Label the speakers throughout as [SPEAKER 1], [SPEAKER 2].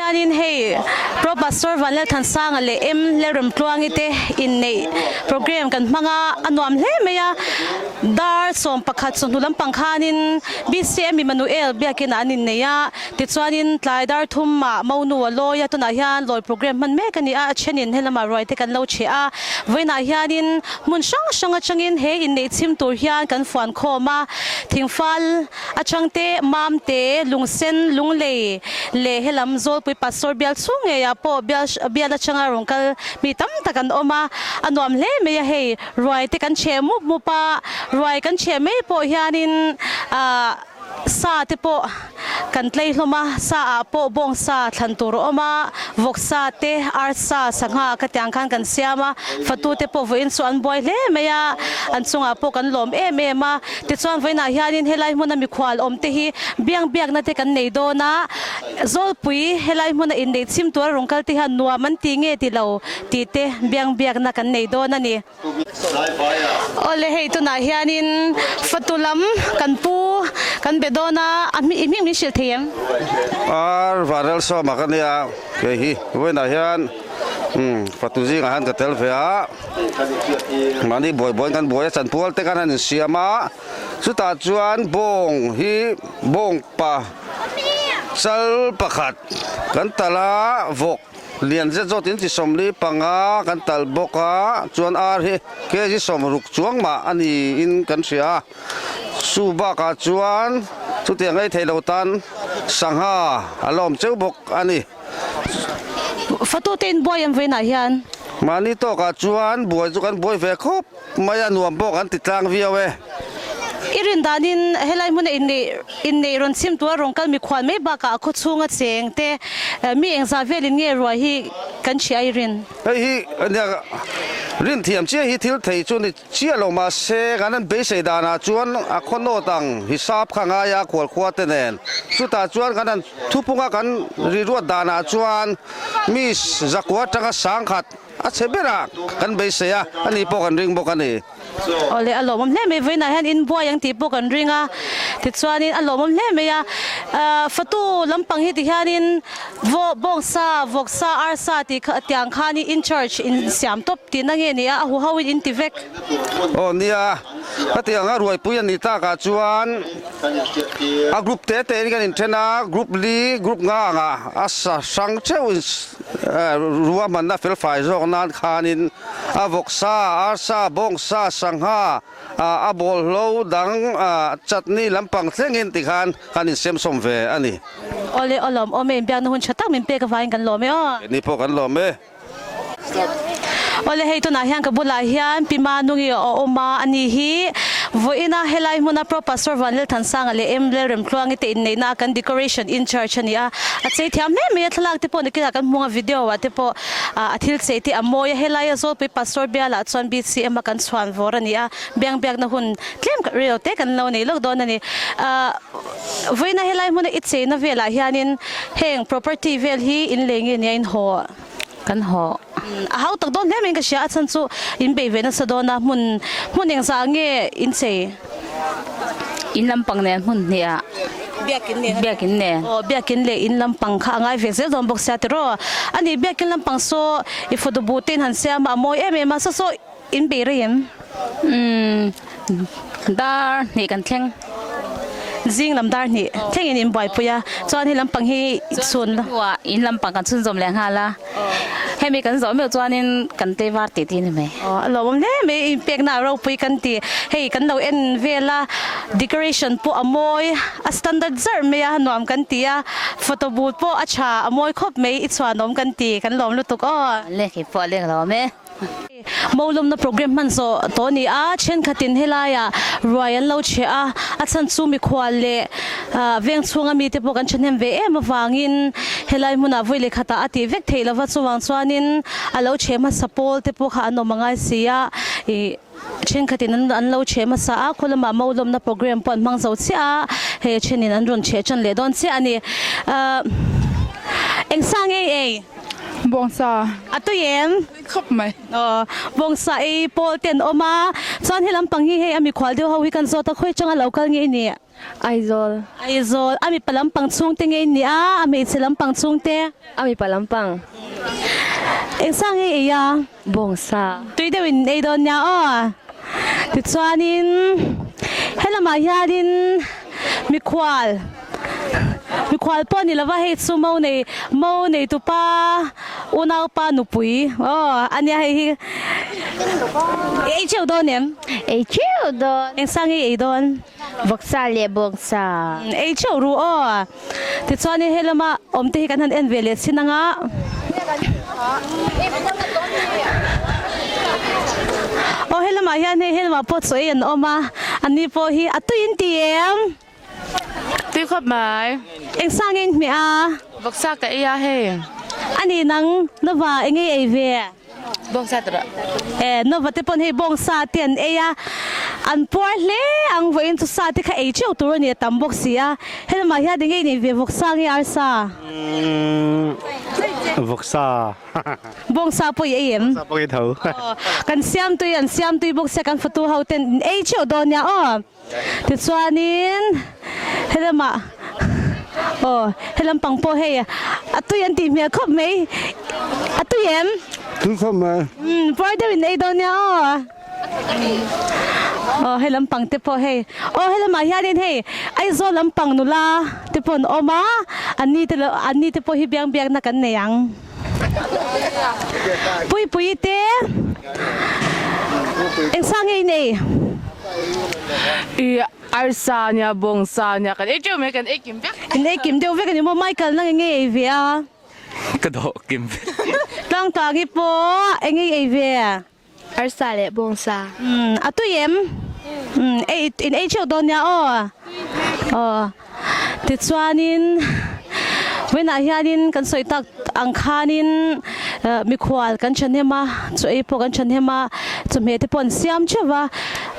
[SPEAKER 1] hianin hei Pro Pastor Vanlalthansanga leh M Lalremtluangi te inneih programme kan hmang a, a nuam hle mai a. Dar 11 chawhnu lampang khanin BCM Emmanuel biakinah an innei a, tichuanin tlai dar thumah Monu a lawi a, tunah hian lawi programme hman mek a ni a, a thenin helamah ruai te kan lo cheh a. Vawiinah hianin hmun hrang hrang atangin he inneih chhim tur hian kan fuan khawm a, thingfal atang te, mam te, lungsen, lunglei leh helam Zawlpui Pastor bial chhung ngeiah pawh bial bial atanga rawn kal mi tam tak an awm a, a nuam hle mai a hei. Ruai te kan cheh mup mup a, ruai kan cheh mai pawh hianin ah sa te pawh kan tlei hlawm a, sa ah pawh bawng sa thlan tur a awm a, vawk sa te, ar sa, sangha ka tiang khan kan siam a, fatu te pawh vawiin chu an buai hle mai a, an chungah pawh kan lawm em em a. Tichuan vawiinah hianin helai hmuna mikhual awm te hi biang biakna te kan nei dawn a, Zawlpui helai hmuna inneih chhim tura rawn kal te hian nuam an ti nge ti lo tih te biang biakna kan nei dawn a ni. Awle hei tunah hianin fatu lam kan pu kan be dawn a, a i hming min hrilh thei em?
[SPEAKER 2] Ar Vanralsawma ka nia, kei hi vawiinah hian fatu zingah hian ka tel ve a, mahni buai buaiin kan buai a, chanpual te khan an insiam a, chutah chuan bawng hi bawng pa chal pakhat kan talh a, vawk Lian zet zawt in chi 45 kan talh bawk a, chuan ar hi kg 60 chuang mah a ni in kan hria a, chu bakah chuan chutiang ei theih lo tan sangha a la awm cheu bawk a ni.
[SPEAKER 1] Fatu te in buai em vawiinah hian?
[SPEAKER 2] Mahni tawkah chuan buai chu kan buai ve khawp mai a, nuam pawh kan ti tlang viau e.
[SPEAKER 1] I rin danin helai hmuna inneih inneih rawn chhim tura rawn kal mikhual mai bakah a khawchhunga cheng te mi engzah velin nge ruai hi kan hria i rin?
[SPEAKER 2] Hei hi nia rin thiam chiah hi thil thei chu ni chiah lo mahse kan han beisei danah chuan a khaw nawt ang hisap kha ngai a khualkhua te nen chutah chuan kan han thupunga kan riruat danah chuan mi zakua atanga sangkhat A chhe berah kan beisei a, ani pawh kan ring bawk a ni.
[SPEAKER 1] Awle, a lawmawm hle mai. Vawiinah hian in buai ang tih pawh kan ring a, tichuanin a lawmawm hle mai a. Fatu lampang hi tihianin vaw, bawngsa, vawksa, arsa tih kha tiang khanin in charge in siam tawp tihna nge ni a, a huho in in ti vek.
[SPEAKER 2] Aw nia, khatiang a ruaipui a nih takah chuan a group te te in kan inthen a, group li, group nga angah a sa hrang theuh in Ruahmanna felfai zawk nan khanin a vawksa, arsa, bawngsa, sangha, a bawlhlo dang chutney lampang thlengin tikhan kan insemsawm ve a ni.
[SPEAKER 1] Awle aw lawm awm e, inbiakna hun tha tak min pek avangin kan lawm e aw.
[SPEAKER 2] Keini pawh kan lawm e.
[SPEAKER 1] Awle hei tunah hian ka bulah hian Pi Manungi a awm a, ani hi vawiina helai hmuna Pro Pastor Vanlalthansanga leh M Lalremtluangi te inneihna a kan decoration in charge a ni a, A chei thiam hle mai a, thlalak te pawh nakinah kan hmung a video ah te pawh a thil chei te a mawi a, helai a Zawlpui Pastor bialah chuan BCM a kan chhuan vawr a ni a, biang biakna hun tlem rilo te kan lo nei lawk dawn a ni. Vawiina helai hmuna i cheina velah hianin heng property vel hi in lei nge nia in haw?
[SPEAKER 3] Kan haw.
[SPEAKER 1] A hau tak dawn hle mai in ka hria, a chhan chu in bei ve nasa dawn a, hmun hmun engzah nge in chei?
[SPEAKER 3] In lampang nen hmun hnih ah.
[SPEAKER 1] Biakin nen.
[SPEAKER 3] Biakin nen.
[SPEAKER 1] Aw biakin leh in lampang kha a ngai ve zel dawn bawk sia tiraw? Ani biakin lampang saw i photo bu te in han siam a, a mawi em em a, saw saw in bei rei em?
[SPEAKER 3] Umm dar hnih kan thleng.
[SPEAKER 1] Zing lam dar hnih thlengin in buaipui a, chuan he lampang hi chhun la.
[SPEAKER 3] Chuan in lampang kan chhunzawm leh nghal a, hemi kan zawh meuh chuanin kan tei var tih tih a ni mai.
[SPEAKER 1] Aw a lawmawm hle mai, inpekna a ropui kan ti. Hei kan lo en vel a, decoration pawh a mawi, a standard zarh mai a, nuam kan ti a, photo booth pawh a tha, a mawi khawp mai, i chhuanawm kan ti, kan lawm lutuk aw.
[SPEAKER 3] Leh keipawh a leng lo awm e.
[SPEAKER 1] Molawmna programme hman zawh tawh a ni a, thenkhatin helaiah ruai an lo chhe a, a chhan chu mikhual leh veng chhunga mite pawh kan thahnem ve em avangin helai hmunah vawi leh khatah a tih vek theih lova, chuvang chuanin a lo chhe hmasa pawl te pawh kha an awm a ngai si a, ih thenkhatin an lo chhe hmasa a, khaw lamah molawmna programme pawh an hmang zo chiah a, hei thenin an rawn chhe tan leh dawn chiah a ni. Eng sang ei ei?
[SPEAKER 4] Bawngsa.
[SPEAKER 1] A tui em?
[SPEAKER 4] Tui khawp mai.
[SPEAKER 1] Aw, bawngsa ei pawl te an awm a, chuan he lampang hi hei a mikhual deuh ho hi kan zawt a, khawi changa lo kal nge i nih?
[SPEAKER 4] Aizawl.
[SPEAKER 1] Aizawl. A mipa lampang chhungte nge in nih a, a hmeichhe lampang chhungte?
[SPEAKER 4] A mipa lampang.
[SPEAKER 1] Engsa nge ei a?
[SPEAKER 4] Bawngsa.
[SPEAKER 1] Tui deuh in ei dawn nia aw. Tichuanin helamah hianin mikhual, mikhual pawh ni lova hei chu mo nei, mo neitupa unaupa nupui aw a nia hei hi. I ei teuh dawn em?
[SPEAKER 5] Ei teuh dawn.
[SPEAKER 1] Engsa nge i ei dawn?
[SPEAKER 5] Vawksa leh bawngsa.
[SPEAKER 1] Ei teuh ru aw. Tichuanin he lama awm te hi kan han en ve leh chin anga. Aw he lamah hian hei he lamah pawh chaw ei an awm a, ani pawh hi a tui in ti em?
[SPEAKER 6] Tui khawp mai.
[SPEAKER 1] Eng sa nge in hmeh a?
[SPEAKER 6] Vawksa ka ei a hei.
[SPEAKER 1] Ani nang Nova eng ei ei ve?
[SPEAKER 6] Bawngsa te rawh.
[SPEAKER 1] E, Nova te pawn hei bawngsa te an ei a, an puar hle ang vawiin chu sa te kha ei teuh tur a ni a tam bawk si a. Helamah hian eng ei nei ve vawksa nge arsa?
[SPEAKER 7] Umm vawksa.
[SPEAKER 1] Bawngsa pawh i ei em?
[SPEAKER 7] Bawngsa pawh i tho.
[SPEAKER 1] Aw, kan siam tui an siam tui bawk sia kan fatu ho ten in ei teuh dawn nia aw. Tichuanin helamah aw helam pang pawh hei a tui an tih hmel khawp mai a tui em?
[SPEAKER 2] Tui khawp mai.
[SPEAKER 1] Umm puar deuh in ei dawn nia aw. Aw helam pang te pawh hei aw helamah hianin hei Aizawl lampang nula te pawh an awm a anni te lo anni te pawh hi biang biakna kan nei ang. Puipui te engsa nge i nei?
[SPEAKER 6] I arsa nia bawngsa nia kan ei teuh mai kan ei kim vek.
[SPEAKER 1] In ei kim deuh vek a ni maw Michael nang enge ei ve a?
[SPEAKER 8] Ka dawh kim vek.
[SPEAKER 1] Tlangtlangi pawh enge i ei ve?
[SPEAKER 4] Arsa leh bawngsa.
[SPEAKER 1] Umm a tui em? Umm ei in ei theuh dawn nia aw. Aw tichuanin vawiinah hianin kan sawi tak ang khanin mikhual kan thahnem a, chaw ei pawh kan thahnem a, chawhmeh te pawh an siam theuh va,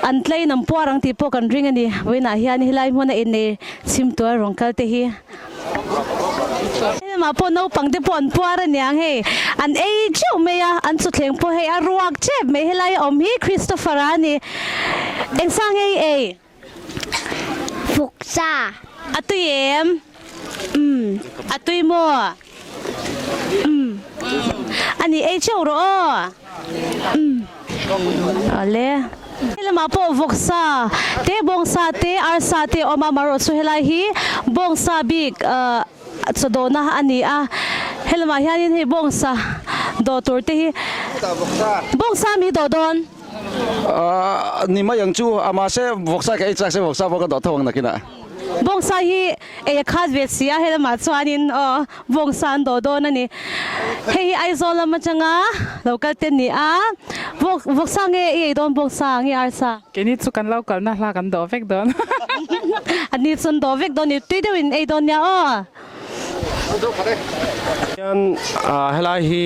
[SPEAKER 1] an tlein an puar ang tih pawh kan ring a ni. Vawiinah hian helai hmuna innei chhim tuar rawn kal te hi. Helamah pawh naupang te pawh an puar a niang hei, an ei teuh mai a, an chawthleng pawh hei a ruak tep mai, helai a awm hi Christopher a ni. Engsa nge i ei?
[SPEAKER 5] Vawksa.
[SPEAKER 1] A tui em?
[SPEAKER 5] Umm.
[SPEAKER 1] A tui maw?
[SPEAKER 5] Umm.
[SPEAKER 1] A ni ei teuh rawh aw.
[SPEAKER 5] Umm.
[SPEAKER 1] Awle. Helamah pawh vawksa te, bawngsa te, arsa te a awm a, amaherawh chu helai hi bawngsa bik chaw dawhna a ni a, helamah hianin hei bawngsa dawh tur te hi bawngsa mi dawh dawn.
[SPEAKER 2] Ni mai ang chu, mahse vawksa ka ei chak se vawksa pawh ka dawh tho ang nakinah.
[SPEAKER 1] Bawngsa hi ei a khat ve si a, helamah chuanin aw bawngsa an dawh dawn a ni. Hei hi Aizawl lam atanga lo kal te ni a, vawk vawksa nge i ei dawn bawngsa nge arsa?
[SPEAKER 6] Keini chu kan lo kalna hla kan dawh vek dawn.
[SPEAKER 1] Ani chu an dawh vek dawn ni, tui deuhin ei dawn nia aw.
[SPEAKER 9] Hian helai hi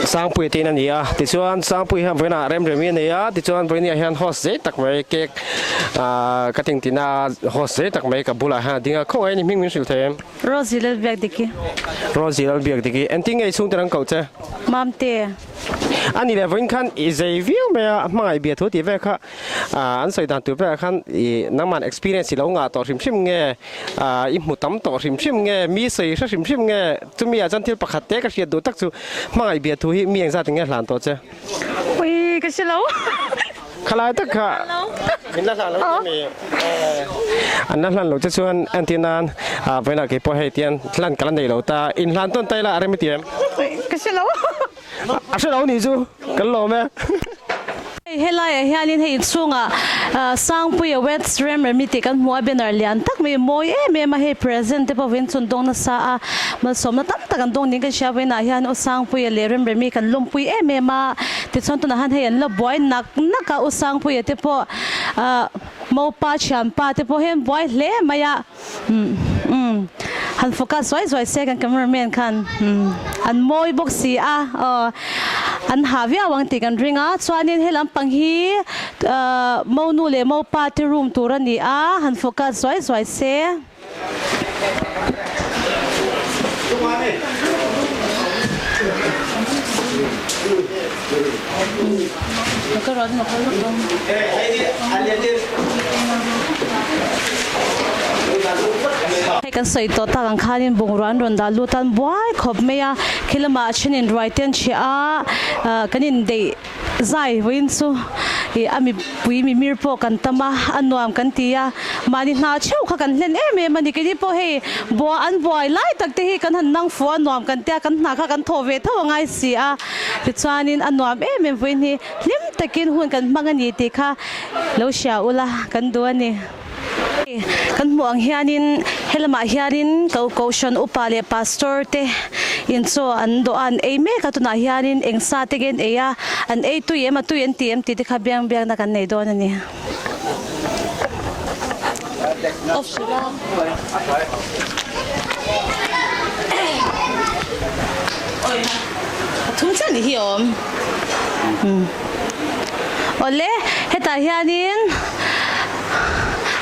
[SPEAKER 9] Sangpuia te in a ni a, tichuan Sangpuia hian vawiinah remremi a nei a, tichuan vawiiniah hian host zei tak mai cake ka tingtina host zei tak mai ka bulah hian a ding a, khawngaih a ni hming min hrilh thei em?
[SPEAKER 1] Rosie Lalbiakdiki.
[SPEAKER 9] Rosie Lalbiakdiki, engtin nge i chhungte an koh che?
[SPEAKER 1] Mamte.
[SPEAKER 9] A ni leh vawiin khan i zei viau mai a, hmangaih bia thu tih vel kha An sawi dan tur berah khan i nangman experience i lo ngah tawh hrim hrim nge, i hmu tam tawh hrim hrim nge, mi sawi hre hrim hrim nge, chumi ah chuan thil pakhat te ka hriat duh tak chu hmangaih bia thu hi mi engzat in nge hlan tawh che?
[SPEAKER 1] Ui ka hre lo.
[SPEAKER 9] Khalai tak kha min la hlan lo che mi? An la hlan lo che chuan entir nan vawiinah kei pawh hei tian hlan ka la nei lo ta, inhlan tawn ta ila a rem i ti em?
[SPEAKER 1] Ka hre lo.
[SPEAKER 9] A hre lo nih chu kan lawm e.
[SPEAKER 1] Hei helaiah hianin hei inchhungah Sangpuia Weds Rem Remi tih kan hmu a, banner lian tak mai mawi em em a, hei present te pawh vawiin chu an dawng nasa a, malsawmna tam tak an dawng niin kan hria, vawiinah hian U Sangpuia leh Rem Remi kan lawmpui em em a, tichuan tunah hian hei an la buai nak nak a, U Sangpuia te pawh Mopa thianpa te pawh hian buai hle mai a. Umm han focus zuai zuai se kan cameraman khan umm an mawi bawk si a aw an ha viau ang tih kan ring a chuanin he lampang hi ahh monu leh mopa te room tur a ni a han focus zuai zuai se. Hei kan sawi tawh tak ang khanin bungrua an rawn dah lut a an buai khawp mai a, khi lamah a thenin ruai te an chhiah a, kan indeih zai vawiin chu ih a mipui mimir pawh kan tam a, a nuam kan ti a, mahni hna theuh kha kan hlen em em a ni, keini pawh hei bua an buai lai tak te hi kan han nang fuh a nuam kan tia kan hna kha kan thawh ve tho a ngai si a, tichuanin a nuam em em vawiin hi hlim takin hun kan hmang a ni tih kha lo hria ula kan duh a ni. Kan hmuh ang hianin helamah hianin Kohhran upa leh Pastor te in chaw an dawh a an ei mek a, tunah hianin eng sa te nge an ei a, an ei tui em a tui an ti em tih te kha biang biakna kan nei dawn a ni. Awle hetah hianin.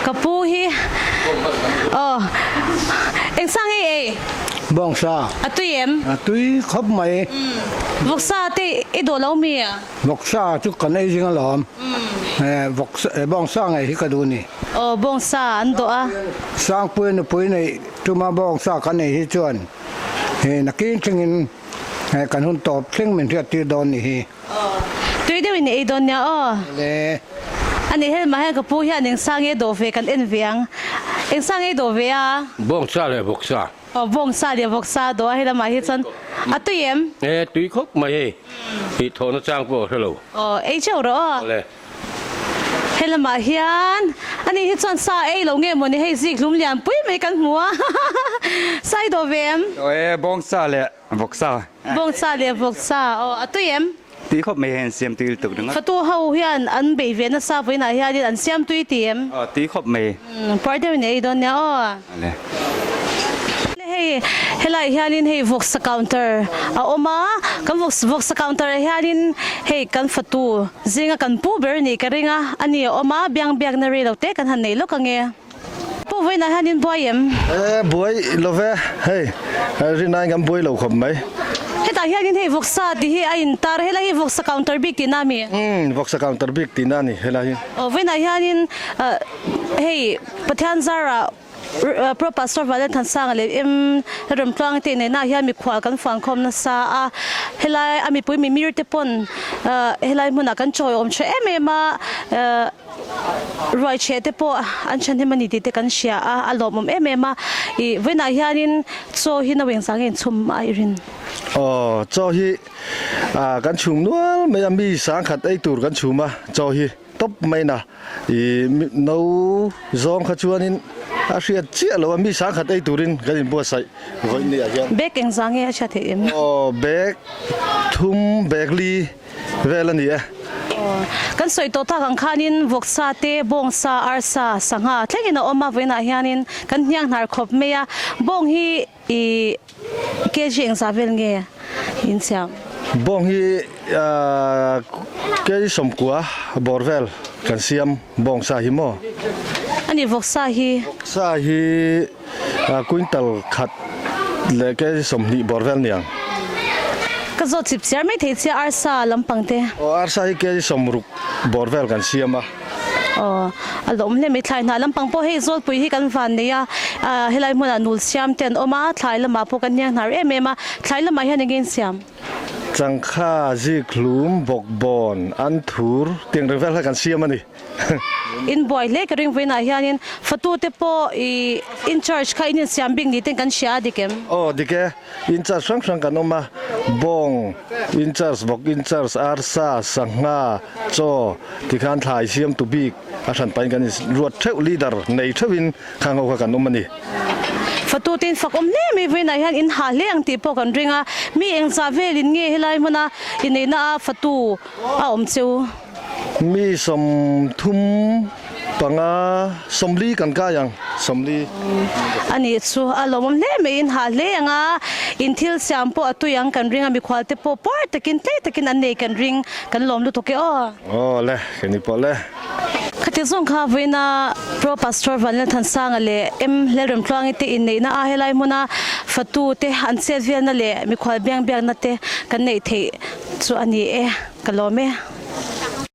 [SPEAKER 1] Ka pu hi aw eng sa ngei ei?
[SPEAKER 10] Bawngsa.
[SPEAKER 1] A tui em?
[SPEAKER 10] A tui khawp mai.
[SPEAKER 1] Vawksa te i duh lo mi?
[SPEAKER 10] Vawksa chu kan ei zing alawm. Vawksa bawngsa ngei hi ka duh ni.
[SPEAKER 1] Aw bawngsa an dawh a.
[SPEAKER 10] Sangpui nupui neih tuma bawngsa kan ei hi chuan nakin thlengin kan hun tawp thleng min hriattir dawn ni hi.
[SPEAKER 1] Tui deuh in ei dawn nia aw.
[SPEAKER 10] Le.
[SPEAKER 1] Ani helmah hian ka pu hian eng sa nge dawh ve kan en ve ang. Eng sa nge dawh ve a?
[SPEAKER 11] Bawngsa leh vawksa.
[SPEAKER 1] Aw bawngsa leh vawksa dawh a helamah hi chuan a tui em?
[SPEAKER 11] E tui khawp mai hei. Tih thawhna chang pawh a hre lo.
[SPEAKER 1] Aw ei teuh rawh aw.
[SPEAKER 11] Le.
[SPEAKER 1] Helamah hian ani hi chuan sa ei lo nge mawni hei zik hlum lian pui mai kan hmu a. Sa ei dawh ve em?
[SPEAKER 8] E bawngsa leh Vawksa.
[SPEAKER 1] Vawksa leh vawksa aw a tui em?
[SPEAKER 8] Tui khawp mai hian siam tui lutuk ringawt.
[SPEAKER 1] Fatu ho hian an bei ve nasa vawiinah hianin an siam tui ti em?
[SPEAKER 8] Aw tui khawp mai.
[SPEAKER 1] Puar deuhin ei dawn nia aw.
[SPEAKER 8] Le.
[SPEAKER 1] Hei helaiah hianin hei vawksa counter a awm a, kan vawksa counter ah hianin hei kan fatu zinga kan pu ber nih ka ring a, ani a awm a, biang biakna rei lo te kan han nei lawk ange. Pu vawiinah hian in buai em?
[SPEAKER 12] E, buai lo ve, hei rinaiin kan buai lo khawp mai.
[SPEAKER 1] Hetah hianin hei vawksa tih hi a intar, helai hi vawksa counter bik tihna a mi?
[SPEAKER 12] Umm, vawksa counter bik tihna a ni helai hi.
[SPEAKER 1] Aw, vawiinah hianin hei Pathian zarah Pro Pastor Valenthansanga leh M Remtluanga te inneihnaah hian mikhual kan fuankhawm nasa a, helai a mipui mimir te pawn helai hmunah kan chawiawm tha em em a. Ruai chhe te pawh an thahnem a ni tih te kan hria a, a lawmawm em em a. Ih, vawiinah hianin chaw hi no engzah nge inchhum a i rin?
[SPEAKER 12] Aw, chaw hi kan chhum nual mai a, mi sangkhat ei tur kan chhum a, chaw hi tawp mai na. Ih, no zawng kha chuanin a hriat chiah lo a, mi sangkhat ei turin kan inbuatsaih vawiin ni ah hian.
[SPEAKER 1] Bag engzah nge a hriat theih em?
[SPEAKER 12] Aw, bag thum, bag li. vel a ni e.
[SPEAKER 1] Kan sawi tawh tak ang khanin vawksa te, bawngsa, arsa, sangha thlengin a awm a, vawiinah hianin kan hniang hnar khawp mai a, bawng hi i kg engzah vel nge in siam?
[SPEAKER 12] Bawng hi kg 90 bawr vel kan siam bawngsa hi maw?
[SPEAKER 1] A ni, vawksa hi?
[SPEAKER 12] Vawksa hi Quintal khat leh kg 20 bawr vel niang.
[SPEAKER 1] Ka zawt chip chiar mai thei chia arsa lampang te.
[SPEAKER 12] Aw arsa hi kg 60 bawr vel kan siam a.
[SPEAKER 1] Aw a lawm hle mai thlai hnah lampang pawh hei zawlpui hi kan van nei a helai hmunah nul siam te an awm a thlai lamah pawh kan hniang hnar em em a thlai lamah hian eng nge in siam?
[SPEAKER 12] Changkha, zikhlum, bawkbawn, anthur tiang reng vel kha kan siam a ni.
[SPEAKER 1] In buai hle ka ring vawiinah hianin fatute pawh i in charge kha in insiam bik ni ten kan hria a dik em?
[SPEAKER 12] Aw dik e, in charge hrang hrang kan awm a, bawng in charge, vawk in charge, arsa, sangha, chaw tikhan thlai siam tu bik a hran pahin kan in ruat theuh leader nei theuhin khang ho kha kan awm a ni.
[SPEAKER 1] Fatute in fak awm hle mai vawiinah hian in ha hle ang tih pawh kan ring a, mi engzah velin nge helai hmuna inneihna a fatu a awm cheu?
[SPEAKER 12] Mi 35 40 kan kai ang, 40.
[SPEAKER 1] A nih chu a lawmawm hle mai, in hah hle ang a, in thil siam pawh a tui ang kan ring a, mikhual te pawh puar takin tlei takin an nei kan ring, kan lawm lutuk e aw.
[SPEAKER 12] Aw le, kei ni pawh le.
[SPEAKER 1] Khati zawng kha vawiina Pro Pastor Vanlalthansanga leh M Lalremtluangi te inneihna a helai hmuna fatu te an chet velna leh mikhual biang biakna te kan neih theih. chu a ni e, ka lawm e.